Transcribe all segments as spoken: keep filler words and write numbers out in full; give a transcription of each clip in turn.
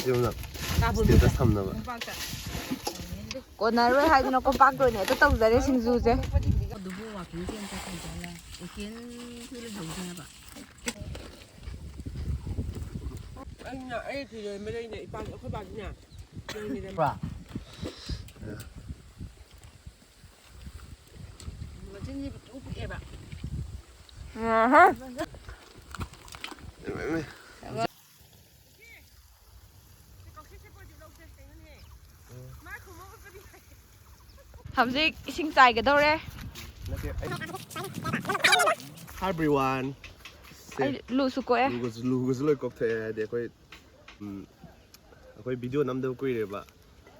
ꯁꯤ ꯑꯃꯅ status ꯊꯝꯅꯕ꯫ ꯀꯣꯟꯅꯔꯣꯏ ꯍꯥꯏꯗꯨꯅ ꯀꯣꯝꯄꯥꯛꯇ ꯑꯣꯏꯅ ꯍꯦꯛꯇ ꯇꯧꯖꯔꯦ ꯁꯤꯡꯖꯨꯁꯦ꯫ ꯑꯗꯨꯕꯨ ꯋꯥꯀꯤꯡ ꯆꯦꯟ ꯆꯠꯈꯤꯗꯅ ꯋꯤꯀꯦꯟꯁꯨ ꯂꯩꯍꯧꯗꯦ ꯍꯥꯏꯕ꯫ ꯑꯩꯅ ꯑꯩ ꯐꯤꯔꯣꯜ ꯃꯔꯩꯅ ꯏꯄꯥ ꯑꯩꯈꯣꯏ ꯄꯥꯁꯤꯅ ꯌꯦꯡꯉꯤꯗꯅ꯫ ꯃꯆꯤꯟꯁꯤ ꯄꯤꯛꯇ꯭ꯔꯨ ꯄꯤꯛꯑꯦꯕ꯫ ꯍꯧꯖꯤꯛ ꯏꯁꯤꯡ ꯆꯥꯏꯒꯗꯧꯔꯦ꯫ Everyone꯫ ꯑꯩ ꯂꯨꯁꯨ ꯀꯣꯛꯑꯦ꯫ ꯂꯨꯒꯁꯨ ꯂꯨꯒꯁꯨ ꯂꯣꯏ ꯀꯣꯛꯊꯣꯛꯑꯦ꯫ ꯍꯥꯏꯗꯤ ꯑꯩꯈꯣꯏ ꯎꯝ, ꯑꯩꯈꯣꯏ ꯚꯤꯗꯤꯑꯣ ꯅꯝꯗꯕ ꯀꯨꯏꯔꯦꯕ꯫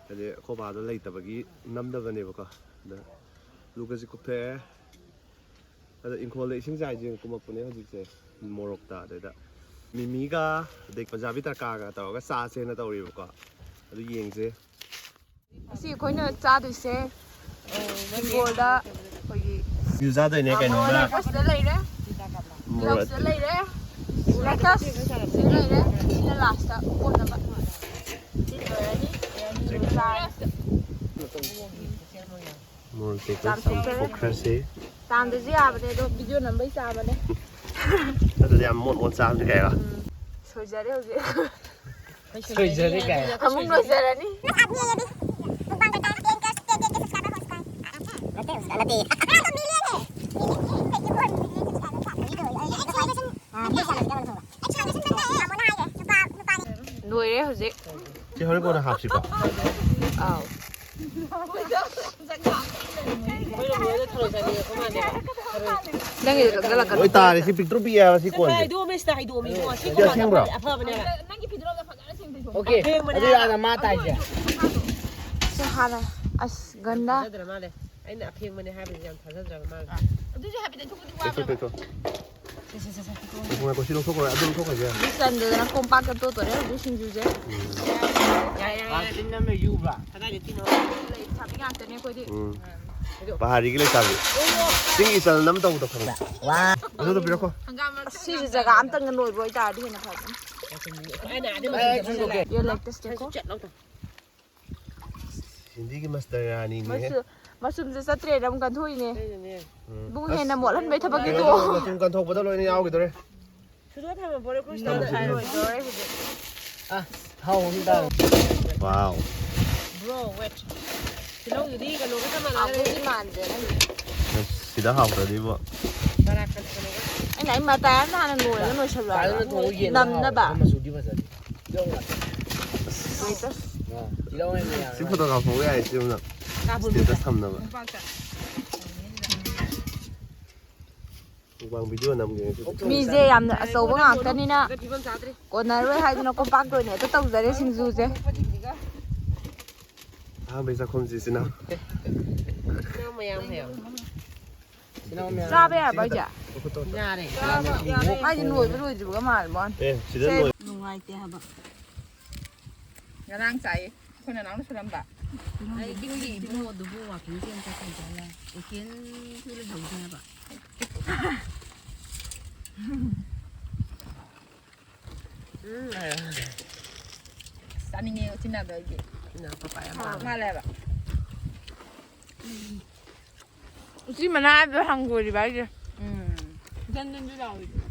ꯍꯥꯏꯗꯤ ꯑꯩꯈꯣꯏ ꯕꯥꯗꯣ ꯂꯩꯇꯕꯒꯤ ꯅꯝꯗꯕꯅꯦꯕꯀꯣ꯫ ꯑꯗ ꯂꯨꯒꯁꯨ ꯀꯣꯛꯊꯣꯛꯑꯦ꯫ ꯑꯗ ꯏꯪꯈꯣꯜꯗ ꯏꯁꯤꯡ ꯆꯥꯏꯁꯦ ꯀꯨꯝꯃꯛꯄꯅꯦ ꯍꯧꯖꯤꯛꯁꯦ꯫ ꯃꯣꯔꯣꯛꯇ ꯑꯗꯩꯗ ꯃꯤꯃꯤꯒ ꯑꯗꯩ ꯄꯟꯖꯥꯕꯤ ꯇꯔꯀꯥꯒ ꯇꯧꯔꯒ ꯆꯥꯁꯦꯅ ꯇꯧꯔꯤꯕꯀꯣ꯫ ꯑꯗꯨ ꯌꯦꯡꯁꯦ꯫ ꯉꯁꯤ ꯑꯩꯈꯣꯏꯅ ꯆꯥꯗꯣꯏꯁꯦ ꯍꯤꯡꯒꯣꯜꯗ ꯑꯩꯈꯣꯏꯒꯤ ꯁꯤꯡꯖꯨ ꯆꯥꯗꯣꯏꯅꯦ ꯀꯩꯅꯣꯝꯃ꯫ ꯃꯣꯔꯣꯛ ꯑꯇꯦꯛꯄꯁꯤꯗ ꯂꯩꯔꯦ, ꯃꯣꯔꯣꯛ ꯇꯤꯜꯍꯧꯁꯤꯗ ꯂꯩꯔꯦ, ꯂꯦꯇꯁ ꯁꯤꯗ ꯂꯩꯔꯦ, ꯁꯤꯅ ꯂꯥꯁꯇ ꯀꯣꯠꯅꯕ꯫ ꯁꯤ ꯂꯣꯏꯔꯅꯤ꯫ ꯆꯥꯔꯦ꯫ ꯃꯣꯔꯣꯛ ꯑꯇꯦꯛꯄ ꯆꯥꯝꯊꯣꯛꯈ꯭ꯔꯦ꯫ ꯆꯥꯝꯊꯣꯛꯈ꯭ꯔꯁꯤ꯫ ꯆꯥꯝꯗꯁꯨ ꯌꯥꯕꯅꯦ ꯑꯗꯣ ꯚꯤꯗꯤꯑꯣ ꯅꯝꯕꯩ ꯆꯥꯕꯅꯦ꯫ ꯑꯗꯨꯗꯤ ꯌꯥꯝ ꯃꯣꯠ ꯃꯣꯠ ꯆꯥꯕꯅꯤ ꯀꯩꯅꯣ꯫ ꯎꯝ, ꯁꯣꯏꯖꯔꯦ ꯍꯧꯖꯤꯛ꯫ ꯁꯣꯏꯖꯔꯦ ꯀꯥꯏ꯫ ꯑꯃꯨꯛ ꯂꯣꯏꯖꯔꯅꯤ꯫ ꯂꯣꯏꯔꯦ ꯍꯧꯖꯤꯛ꯫ ꯁꯤ ꯍꯣꯔꯦꯟ ꯀꯣꯟꯅ ꯍꯥꯞꯁꯤꯀꯣ꯫ ꯑꯥꯎ꯫ ꯅꯪꯒꯤꯗꯣ ꯆꯪꯁꯤꯜꯂꯛꯀꯅꯨ꯫ ꯂꯣꯏ ꯇꯥꯔꯦ ꯁꯤ ꯄꯤꯛꯇ꯭ꯔꯨ ꯄꯤꯛꯑꯦ ꯍꯥꯏꯕ ꯁꯤ ꯀꯣꯟꯁꯦ꯫ ꯍꯥꯏꯗꯣꯛꯑꯝꯃꯦ ꯁꯤꯗ ꯍꯥꯏꯗꯣꯛꯑꯝꯃꯦ ꯏꯕꯨꯡꯉꯣ꯫ ꯁꯤ ꯁꯤ ꯑꯁꯦꯡꯕ꯭ꯔꯣ? ꯑꯐꯕꯅꯦ꯫ ꯑꯣꯀꯦ꯫ ꯑꯗꯨ ꯌꯥꯗ ꯃꯥ ꯇꯥꯏꯁꯦ꯫ ꯁꯤ ꯍꯥꯟꯅ ꯑꯁ ꯒꯟꯗꯥ꯫ ꯊꯥꯖꯗ꯭ꯔ ꯃꯥꯜꯂꯦ꯫ ꯑꯩꯅ ꯑꯐꯦꯡꯕꯅꯦ ꯍꯥꯏꯕꯁꯦ ꯌꯥꯝ ꯊꯥꯖꯗ꯭ꯔꯕ ꯃꯥꯜꯂꯦ꯫ ꯑꯗꯨꯁꯨ ꯍꯥꯏꯐꯦꯠ ꯇꯩꯊꯣꯛꯄꯗꯤ ꯇꯩꯊꯣꯛ, ꯋꯥꯕ꯭ꯔꯕ? ꯇꯩꯊꯣꯛ꯫ ꯁꯦ, ꯁꯦ, ꯁꯦ, ꯁꯦ, ꯇꯩꯊꯣꯛꯑꯣ꯫ ꯉꯥꯏꯈꯣ, ꯉꯥꯏꯈꯣ, ꯁꯤ ꯂꯧꯊꯣꯛꯈ꯭ꯔꯣ, ꯑꯗꯨ ꯂꯧꯊꯣꯈ꯭ꯔꯁꯦ꯫ ꯑꯗꯨ ꯆꯟꯗꯗꯅ ꯀꯣꯝꯄꯥꯛꯇ ꯇꯣꯠꯇꯣꯔꯦ ꯍꯧꯖꯤꯛ ꯁꯤꯡꯖꯨꯁꯦ꯫ ꯎꯝ꯫ ꯌꯥꯏ, ꯌꯥꯏ, ꯌꯥꯏ꯫ ꯇꯤꯟ ꯑꯃ ꯌꯨꯕ꯭ꯔꯥ? ꯀꯗꯥꯏꯗ ꯇꯤꯟꯅꯣ? ꯂꯩ ꯊꯥꯕꯤ ꯉꯥꯛꯇꯅꯦ ꯑꯩꯈꯣꯏꯗꯤ꯫ ꯎꯝ꯫ ꯄꯍꯥꯔꯤꯒꯤ ꯂꯩꯁꯥꯕꯤ꯫ ꯆꯤꯡꯒꯤ ꯆꯅꯝ ꯇꯧꯕꯗꯣ ꯈꯪꯕ꯭ꯔꯥ? ꯋꯥ꯫ ꯑꯗꯨꯗꯣ ꯄꯤꯔꯛꯈꯣ꯫ ꯍꯪꯒꯥꯝ ꯃꯔꯛꯇ ꯁꯤꯁꯨ ꯍꯪꯒꯥꯝ ꯖꯒꯥ ꯆꯅꯝ꯫ ꯑꯝꯇꯪꯒ ꯅꯣꯏꯕ ꯑꯣꯏꯇꯥꯔꯗꯤ ꯍꯦꯟꯅ ꯐꯕꯅꯤ꯫ You like this, Jeko? ꯍꯤꯟꯗꯤꯒꯤ ꯃꯁꯇꯔ ꯔꯥꯅꯤꯅꯦ꯫ ꯃꯆꯨꯝꯁꯦ ꯆꯠꯇ꯭ꯔꯦꯅ ꯑꯃꯨꯛ ꯀꯟꯊꯣꯛꯏꯅꯦ꯫ ꯏꯕꯨꯡ, ꯍꯦꯟꯅ ꯃꯣꯠꯍꯟꯕꯩ ꯊꯕꯛꯇꯤ ꯇꯣꯛꯑꯣ꯫ ꯃꯆꯨꯝ ꯀꯟꯊꯣꯛꯄꯗ ꯂꯣꯏꯅ ꯌꯥꯎꯈꯤꯗꯣꯔꯦ꯫ ꯁꯨꯗꯣ ꯊꯝꯃꯕꯣ? ꯂꯣꯏꯗꯣꯔꯦ ꯍꯧꯖꯤꯛ꯫ ꯑꯁ, ꯊꯥꯎ ꯑꯃ ꯇꯥꯔꯦ꯫ Wow. Bro, wait. ꯇꯤꯜꯍꯧꯗꯨꯗꯤ ꯀꯩꯅꯣꯒ ꯆꯞ ꯃꯥꯟꯅꯔꯦ꯫ ꯍꯥꯎꯗꯧꯗꯤ ꯃꯥꯟꯗꯦ ꯅꯪꯒꯤ꯫ ꯑꯁ, ꯁꯤꯗ ꯍꯥꯎꯇ꯭ꯔꯗꯤꯕꯣ꯫ ꯕꯔꯥ ꯀꯩꯅꯣꯒ꯫ ꯑꯩꯅ ꯑꯩ ꯃꯇꯥꯏ ꯑꯃ ꯍꯥꯟꯅ ꯅꯣꯏꯔꯒ ꯅꯣꯏꯁꯜꯂꯣ ꯍꯥꯏꯕ꯫ ꯇꯥꯗꯅ ꯊꯣꯡꯕ ꯌꯦꯟꯅ ꯅꯝꯅꯕ꯫ ꯍꯥꯎꯕ ꯃꯆꯨꯗꯤ ꯐꯖꯗꯦ꯫ ꯇꯤꯜꯍꯧ ꯉꯥꯛꯇ꯫ Status꯫ ꯑꯥ, ꯇꯤꯜꯍꯧ ꯑꯣꯏꯅ ꯌꯥꯔꯦ꯫ ꯁꯤ photo ꯀꯥꯞꯍꯧꯕ ꯌꯥꯏ, ꯁꯤ ꯑꯃꯅ꯫ ꯀꯥꯞꯄꯨ status ꯊꯝꯅꯕ꯫ Mukbang video ꯅꯝꯒꯦ ꯉꯁꯤꯗꯤ꯫ ꯃꯤꯁꯦ ꯌꯥꯝꯅ ꯑꯆꯧꯕ ꯉꯥꯛꯇꯅꯤꯅ ꯀꯣꯟꯅꯔꯣꯏ ꯍꯥꯏꯗꯨꯅ ꯀꯣꯝꯄꯥꯛꯇ ꯑꯣꯏꯅ ꯍꯦꯛꯇ ꯇꯧꯖꯔꯦ ꯁꯤꯡꯖꯨꯁꯦ꯫ ꯑꯍꯥꯟꯕꯩ ꯆꯥꯛꯈꯨꯝꯁꯤ ꯏꯆꯤꯟ ꯏꯅꯥꯎ꯫ ꯆꯥꯕ ꯌꯥꯔꯕ ꯍꯥꯏꯁꯦ? ꯌꯥꯔꯦ꯫ ꯃꯥꯏꯗꯤ ꯂꯣꯏꯕ ꯂꯣꯏꯗ꯭ꯔꯤꯕꯒ ꯃꯥꯜꯂꯦ ꯃꯥꯅ꯫ ꯑꯦ, ꯁꯤꯗ ꯁꯦ, ꯂꯣꯏ꯫ ꯅꯨꯡꯉꯥꯏꯇꯦ ꯍꯥꯏꯕ꯫ ꯉꯔꯥꯡ ꯆꯥꯏꯌꯦ꯫ ꯑꯩꯈꯣꯏ ꯅꯅꯥꯎꯅ ꯁꯨꯔꯝꯕ꯫ ꯑꯩ ꯏꯕꯨꯡꯒꯤ ꯏꯕꯨꯡꯉꯣꯗꯨꯕꯨ walking ꯆꯦꯟ ꯆꯠꯈ꯭ꯔ ꯖꯥꯠꯂ? Weekend ꯁꯨ ꯂꯩꯍꯧꯗꯦ ꯍꯥꯏꯕ꯫ ꯎꯝ, ꯍꯥꯏꯔꯣ꯫ ꯆꯥꯅꯤꯡꯉꯦ ꯎꯆꯤꯟꯅꯥꯗꯣ ꯑꯩꯗꯤ꯫ ꯎꯆꯤꯟꯅꯥ ꯄꯄꯥ ꯌꯥꯝ ꯄꯥꯝꯃꯦ꯫ ꯃꯥꯜꯂꯦ ꯍꯥꯏꯕ꯫ ꯎꯆꯤ ꯃꯅꯥ ꯍꯥꯏꯕꯗꯣ ꯍꯪꯒꯣꯏꯔꯤꯕ ꯍꯥꯏꯁꯦ꯫ ꯎꯝ꯫ ꯖꯟ ꯖꯟꯁꯨ ꯂꯥꯎꯔꯤꯗꯨꯅ꯫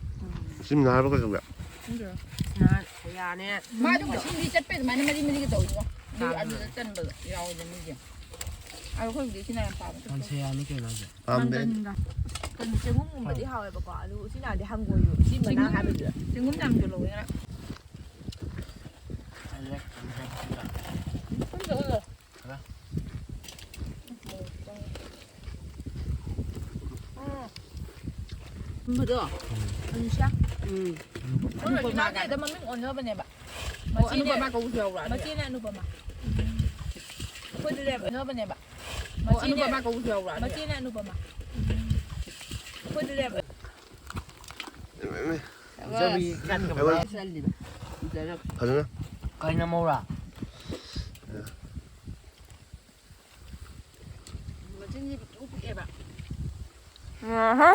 ꯎꯆꯤ ꯃꯅꯥ ꯍꯥꯏꯕ ꯀꯩꯗꯧꯒꯦ? ꯈꯪꯗ꯭ꯔꯣ? ꯅꯍꯥꯟ ꯌꯥꯅꯦ꯫ ꯃꯥꯗꯣ ꯉꯁꯤꯗꯤ ꯆꯠꯄꯩ ꯑꯗꯨꯃꯥꯏꯅ ꯃꯔꯤ ꯃꯔꯤꯒ ꯇꯧꯋꯤꯉꯣ꯫ ꯑꯗꯨ, ꯆꯥꯕ꯫ ꯑꯗꯨꯗ ꯆꯟꯕꯗꯣ ꯌꯥꯎꯋꯦꯕ ꯃꯤꯁꯦ꯫ ꯑꯗꯣ ꯑꯩꯈꯣꯏꯕꯨꯗꯤ ꯎꯆꯤꯅꯥ ꯌꯥꯝ ꯄꯥꯝꯃꯦ꯫ ꯀꯥꯡꯁꯣꯏ ꯌꯥꯅꯤ ꯀꯩꯅꯣ ꯍꯥꯏꯁꯦ? ꯄꯥꯝꯗꯦ꯫ ꯃꯪꯒꯟꯒ꯫ ꯀꯩꯅꯣ, ꯆꯦꯡꯒꯨꯝꯒꯨꯝꯕꯗꯤ ꯍꯥꯎꯋꯦꯕꯀꯣ꯫ ꯑꯗꯨ ꯎꯆꯤꯅꯥꯗꯤ ꯍꯪꯒꯣꯏꯌꯦ꯫ ꯎꯆꯤ ꯃꯅꯥ ꯆꯦꯡꯒꯨꯝ, ꯍꯥꯏꯕꯗꯨꯗ꯫ ꯆꯦꯡꯒꯨꯝ ꯌꯥꯝ ꯌꯣꯜꯍꯧꯋꯦ ꯉꯔꯥꯡ꯫ ꯈꯔ? ꯎꯝ꯫ ꯀꯨꯝꯕꯗꯣ? ꯎꯝ꯫ ꯑꯅꯨꯁꯤꯌꯥ? ꯎꯝ꯫ ꯑꯅꯨꯄꯃꯥ꯫ ꯑꯅꯨꯄꯃꯥꯒ ꯃꯃꯤꯡ ꯑꯣꯟꯅꯕꯅꯦꯕ꯫ ꯑꯣ, ꯃꯆꯦꯅꯦ, ꯑꯅꯨꯄꯃꯥ ꯀꯧꯕꯁꯨ ꯌꯥꯎꯕ꯭ꯔꯥ? ꯃꯆꯦꯅꯦ ꯑꯅꯨꯄꯃꯥ꯫ ꯑꯩꯈꯣꯏꯗꯅꯦ ꯑꯣꯟꯅꯕꯅꯦꯕ꯫ ꯑꯣ, ꯃꯆꯦꯅꯦ, ꯑꯅꯨꯄꯃꯥ ꯀꯧꯕꯁꯨ ꯌꯥꯎꯕ꯭ꯔꯥ? ꯃꯆꯦꯅꯦ ꯑꯅꯨꯄꯃꯥ꯫ ꯑꯩꯈꯣꯏꯗꯅꯦꯕ꯫ ꯐꯖꯅ꯫ ꯀꯩꯅꯣ ꯃꯧꯔꯥ? ꯃꯆꯤꯟꯁꯤ ꯄꯤꯛꯇ꯭ꯔꯨ ꯄꯤꯛꯑꯦꯕ꯫ ꯑꯍꯥ꯫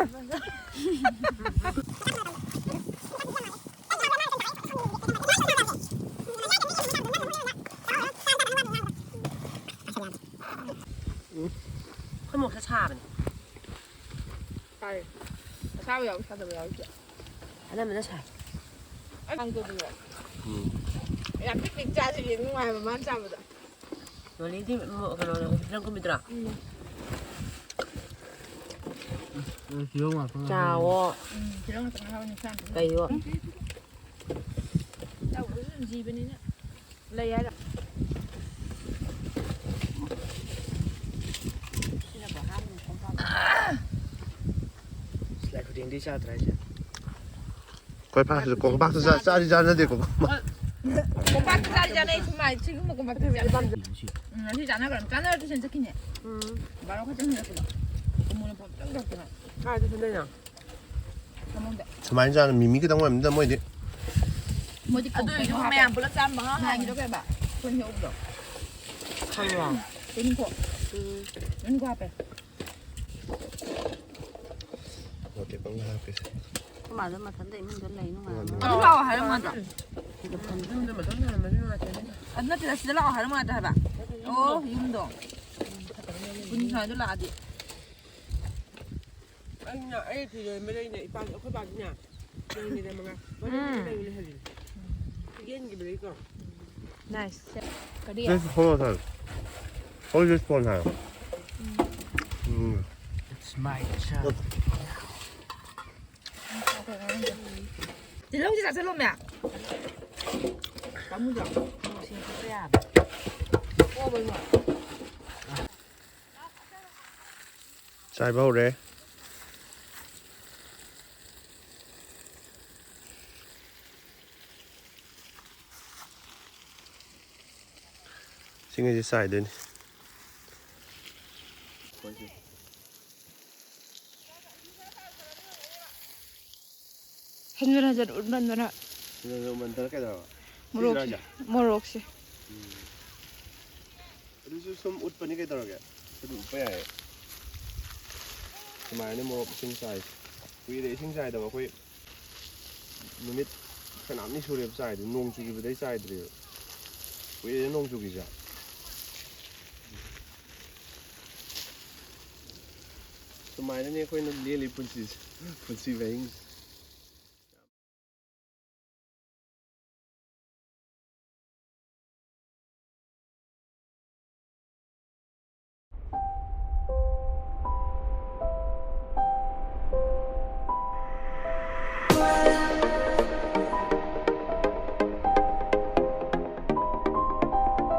ꯁꯥꯕꯅꯦ꯫ ꯁꯥꯏ꯫ ꯑꯁꯥꯕ ꯌꯥꯎꯏ, ꯁꯥꯗꯕ ꯌꯥꯎꯏ꯫ ꯑꯅꯝꯕꯅ ꯁꯥꯏ꯫ ꯑꯩ ꯀꯥꯡꯁꯣꯏꯗꯨꯅꯦ꯫ ꯎꯝ꯫ ꯌꯥꯝ ꯄꯤꯛ ꯄꯤꯛ ꯆꯥꯁꯤ, ꯌꯦꯡ ꯅꯨꯡꯉꯥꯏꯕ ꯃꯥꯅ ꯆꯥꯕꯗ꯫ ꯅꯣꯅꯤꯗꯤ ꯃꯣ-, ꯀꯩꯅꯣꯅꯦ, ꯐꯤꯂꯝ ꯀꯨꯝꯃꯤꯗꯨꯔꯥ? ꯎꯝ꯫ ꯎꯝ, ꯐꯤꯂꯝ ꯉꯥꯛꯇ ꯉꯥꯏꯍꯧꯔꯦ꯫ ꯆꯥꯎꯋꯣ꯫ ꯎꯝ, ꯐꯤꯂꯝ ꯉꯥꯛꯇ ꯉꯥꯏꯍꯧꯔꯦ, ꯆꯥꯗ꯭ꯔꯤ꯫ ꯀꯩꯅꯣ? ꯇꯧꯕꯁꯨ ꯑꯗꯨꯝ ꯖꯤꯕꯅꯤꯅ꯫ ꯂꯩ ꯍꯥꯏꯔꯣ? ꯁꯤꯅꯕꯨ ꯑꯍꯥꯟꯕꯅꯤ ꯈꯣꯡꯄꯥꯛ꯫ ꯂꯥꯏ ꯈꯨꯗꯦꯡꯗꯤ ꯆꯥꯗ꯭ꯔꯥ ꯍꯥꯏꯁꯦ? ꯀꯣꯝꯄꯥꯛꯁꯤꯗ, ꯀꯣꯝꯄꯥꯛꯇ ꯆꯥ-, ꯆꯥꯗꯤ ꯆꯥꯅꯗꯦꯀꯣ꯫ ꯀꯣꯝꯄꯥꯛꯇ ꯆꯥꯗꯤ ꯆꯥꯅꯩ, ꯁꯨꯃꯥꯏ, ꯁꯤꯒꯨꯝꯕ ꯀꯣꯝꯄꯥꯛꯇ ꯆꯥꯅꯩ꯫ ꯎꯝ, ꯉꯁꯤ ꯆꯥꯅꯈ꯭ꯔꯕꯅꯤ꯫ ꯆꯥꯅꯔ ꯇꯨꯏꯁꯟ ꯆꯠꯈꯤꯅꯦ꯫ ꯎꯝ꯫ ꯕꯥꯔꯣ ꯈꯛꯇꯪ ꯍꯜꯂꯛꯄꯗ꯫ ꯎꯝ꯫ ꯀꯥꯏꯗ ꯇꯨꯏꯁꯟ ꯇꯧꯔꯤꯅꯣ? ꯐꯃꯨꯡꯗ꯫ ꯁꯨꯃꯥꯏꯅ ꯆꯥꯅ ꯃꯤꯃꯤ ꯈꯤꯇꯪ ꯑꯣꯏꯔꯝꯅꯤꯗ ꯃꯣꯏꯗꯤ꯫ ꯃꯣꯏꯗꯤ ꯑꯗꯨ ꯑꯣꯏꯔꯁꯨ ꯈꯣꯡ ꯃꯌꯥꯝ ꯍꯥꯞꯄꯦ꯫ ꯄꯨꯂꯞ ꯆꯥꯕ ꯃꯍꯥꯎ ꯅꯍꯥꯟꯒꯤꯗꯣ ꯍꯥꯎꯕꯅꯦ꯫ ꯀꯩꯕ? ꯊꯣꯏꯅ ꯍꯧꯕꯗꯣ꯫ ꯈꯪꯕ꯭ꯔꯣ? ꯇꯨꯅꯤꯡꯈꯣꯛ꯫ ꯎꯝ꯫ ꯇꯨꯅꯤꯡꯈꯣꯛ ꯍꯥꯞꯄꯦ꯫ ꯃꯣꯔꯣꯛ ꯑꯇꯦꯛꯄ ꯑꯃꯒ ꯍꯥꯞꯀꯦꯁꯦ꯫ ꯑꯩꯈꯣꯏ ꯃꯥꯗꯣ ꯃꯊꯟꯇ ꯏꯃꯨꯡꯗ ꯂꯩ ꯅꯨꯡꯉꯥꯏꯔꯝꯃꯔꯣꯏ꯫ ꯑꯗꯨ ꯂꯥꯛꯑꯣ ꯍꯥꯏꯔꯝꯃꯗ꯭ꯔꯣ? ꯌꯨꯝꯗ ꯃꯇꯣꯝ ꯂꯩꯔꯝꯃꯗꯤ ꯅꯨꯡꯉꯥꯏꯇꯦꯅꯦ꯫ ꯑꯗꯨ ꯅꯠꯇꯦꯗ, ꯁꯤꯗ ꯂꯥꯛꯑꯣ ꯍꯥꯏꯔꯝꯃꯗ꯭ꯔꯥ ꯍꯥꯏꯕ? ꯑꯣ, ꯌꯨꯝꯗꯣ꯫ ꯄꯨꯟꯁꯥꯗꯣ ꯂꯥꯛꯑꯗꯤ꯫ ꯑꯩꯅ, ꯑꯩ ꯐꯤꯔꯣꯟ ꯂꯩꯅ ꯏꯄꯥ, ꯑꯩꯈꯣꯏ ꯄꯥꯗꯤꯅꯦ, ꯐꯤꯔꯣꯟꯒꯤꯗ ꯃꯉꯥ, ꯃꯔꯤ ꯎꯝ꯫ ꯂꯩꯕ ꯂꯩꯍꯜꯂꯤꯅꯦ꯫ ꯆꯦꯟꯈꯤꯕꯗꯒꯤꯀꯣ꯫ Nice. ꯀꯔꯤ? Just hold on. Hold this phone ꯍꯥꯏꯌꯣ꯫ ꯎꯝ꯫ It's my turn. ꯇꯤꯜꯍꯧꯁꯤ ꯆꯥꯁꯤꯜꯂꯣꯃꯦ꯫ ꯄꯥꯝꯃꯨꯗ꯭ꯔꯣ? ꯃꯣꯔꯣꯛ ꯁꯤꯡ ꯊꯛꯄ ꯌꯥꯕ꯫ ꯄꯣꯛꯑꯕ ꯏꯕꯨꯡꯉꯣ? ꯆꯥꯏꯕ ꯍꯧꯔꯦ꯫ ꯁꯤꯉꯩꯁꯦ ꯆꯥꯏꯗꯣꯏꯅꯤ꯫ ꯍꯟꯖꯟ ꯍꯟꯖꯟ ꯎꯠꯃꯟꯗꯅ꯫ ꯍꯟꯖꯟ ꯍꯟꯖꯟ ꯎꯠꯃꯟꯗꯅ ꯀꯩꯗꯧꯔꯕ? ꯃꯣꯔꯣꯛꯁꯦ, ꯁꯤꯗ꯭ꯔꯥ ꯍꯥꯏꯁꯦ? ꯃꯣꯔꯣꯛꯁꯦ꯫ ꯎꯝ꯫ ꯑꯗꯨꯁꯨ ꯁꯨꯝ ꯎꯠꯄꯅꯤ ꯀꯩꯗꯧꯔꯒꯦ? ꯑꯗꯨꯝ ꯎꯠꯄ ꯌꯥꯏꯌꯦ꯫ ꯁꯨꯃꯥꯏꯅ ꯃꯣꯔꯣꯛ ꯏꯁꯤꯡ ꯆꯥꯏꯁꯦ꯫ ꯀꯨꯏꯔꯦ ꯏꯁꯤꯡ ꯆꯥꯏꯗꯕ ꯑꯩꯈꯣꯏ꯫ ꯅꯨꯃꯤꯠ ꯐꯅꯌꯥꯝꯅꯤ ꯁꯨꯔꯦꯕ ꯆꯥꯏꯗ꯭ꯔꯤ, ꯅꯣꯡ ꯆꯨꯈꯤꯕꯗꯩ ꯆꯥꯏꯗ꯭ꯔꯤꯕ꯫ ꯀꯨꯏꯔꯦ ꯅꯣꯡ ꯆꯨꯈꯤꯁꯦ꯫ ꯁꯨꯃꯥꯏꯅꯅꯦ ꯑꯩꯈꯣꯏꯅ ꯂꯦꯜꯂꯤ ꯄꯨꯟꯁꯤꯁꯦ꯫ ꯄꯨꯟꯁꯤ ꯃꯍꯤꯡꯁꯦ꯫